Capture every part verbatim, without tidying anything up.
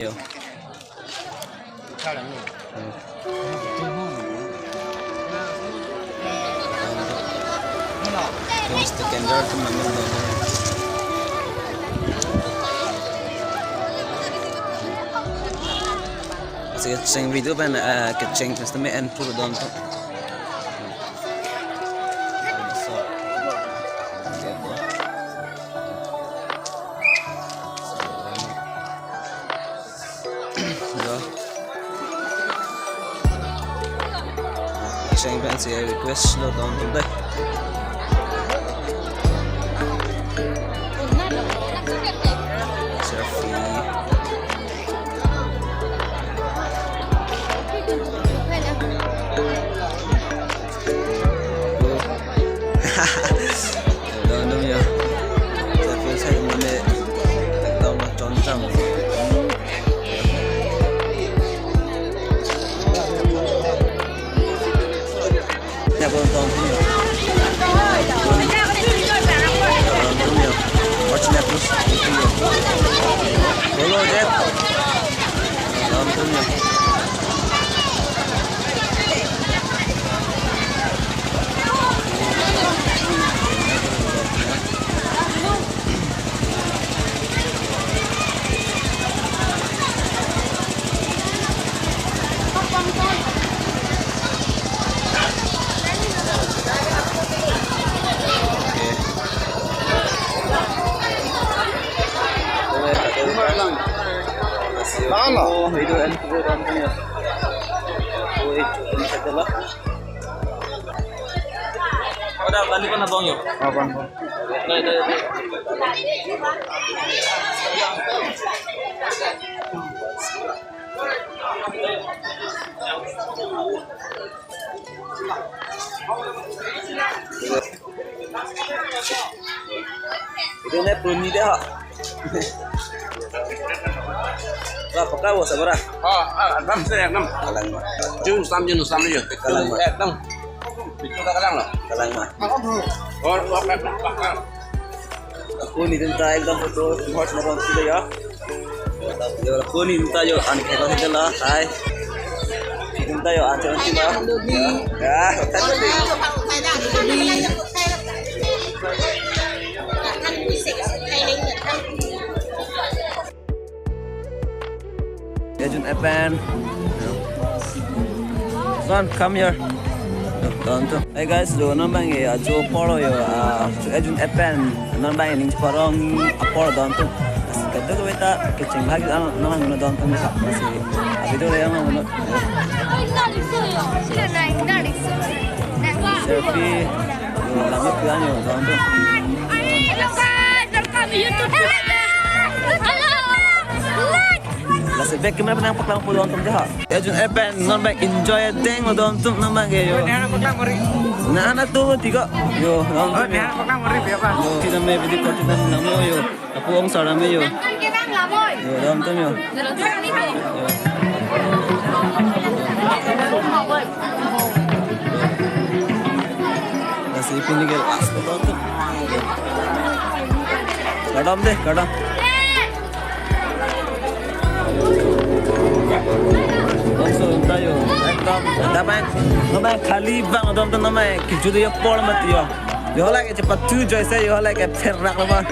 Yo. Mesti kendar tu memang. Masih kecheng video pen, eh, kecheng mesti me en pur don tu. Hello. Kecheng pensi request lo don tu dei. Selfie. Don tu yo. Selfie sa mane. Don tu chon cham. Ya, bon, don tu yo. Don tu yo. Watch that, please. Follow that. Don tu yo. Ano? Udah, balik mana, Bang, yuk? Abang, Bang. Dai, dai, dai. Itu ne puni deh, ha. Wah, peka bos, apa? Oh, ah, enam saya, enam. Kalang ma. Jun sam, jun sam, jun. Kalang ma. Eh, enam. Itu tak kalang loh. Kalang ma. Oh, oh, eh, eh, eh. Ako ni din tayo ng photo, horse na pang sila ya. Yo, ako ni din tayo, ang kaya sila, hi. Din tayo, ang kaya sila. Ya. Ejun Epen. Son, come here. Don tu. Hey guys, do non bang ya, ajo apor lo yo, ah, Ejun Epen. Non bang ning parong apor don tu. Kadokave ta kecheng bhag, ah, non bang don tu masa. Masih. Abi tu yang mana? Selfie. Yo, langit tu aja, don tu. Hello guys, welcome to YouTube channel. Hello. Like. Lasi back camera pen nangpaklang pu don tum dei ha. Ejun Epen non bang enjoy deng lo don tum non bang ke yo. Nana paklang mori. Nana tu tiga. Yo, don tum. Nana paklang mori biar apa? Yo, kita me video call kita nang yo yo. Aku ong sara me yo. Nangkan ke nang lamoi. Yo, don tum yo. Lasi pini ke last don tum. Kardom dei, kardom. Langsung tayo. Ekdom. Damai. Damai khali bang don tum damai. Kiju dia pol mati yo. Yo lagi cepat tu joy saya yo lagi pherak lama.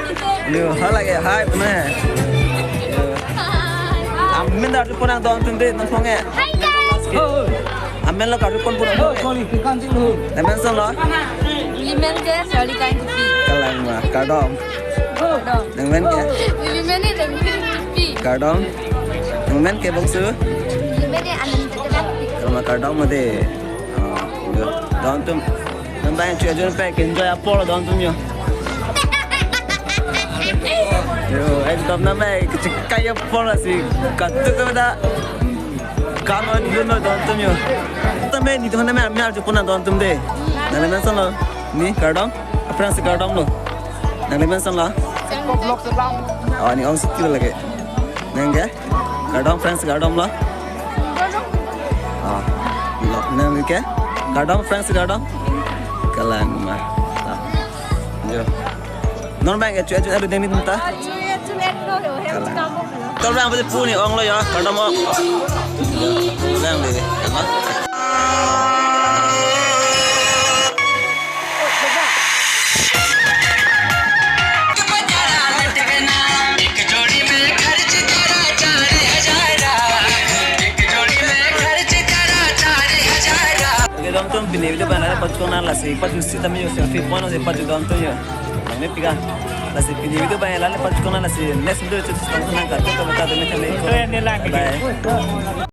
Yo lagi hype na. Amen dar tu punang don tum dei nang phone. Hi guys. Amen lo kardom pun pun. Oh, sorry, you can't sing the whole. Amen song lo. Amen ke sorry kain kupi. Kalang ma, kardom. Kardom. Nang men ke? Amen ni dan kupi. Kardom. Nang men ke bongsu? Amen ni anan tetelat. Kalang ma kardom mo dei. Oh, don tum. Nang bang chu Ejun Epen enjoy apor don tum yo. Yo, ekdom namai kecheng kai apor lasi katu kata. Kano di no don tum yo. Tame ni tu na me amya chu puna don tum dei. Nang le men song lo. Ni kardom. Aphrang si kardom lo. Nang le men song lo. Oh, ni ong sikil lagi. Nang ke? Kardom aphrang si kardom lo. Ah. Lo, nang ke? Kardom aphrang si kardom. Kalang ma. Ah. Yo. Non bang ya chu chu adu demi ta. Chu chu et lo yo. Kalang. Kardom lang pute pu ni ong lo ya, kardom mo. Lang de, ano? Oke, dam atum, pini video abang la pachekong nang, lasi pajutsi tame yo, selfie point lasi pajut dam atum yo. Ang ne pika. Lasi pini video abang la pachekong nang, lasi next video chot tong nang ka, to kami ta demi tame. Bye bye.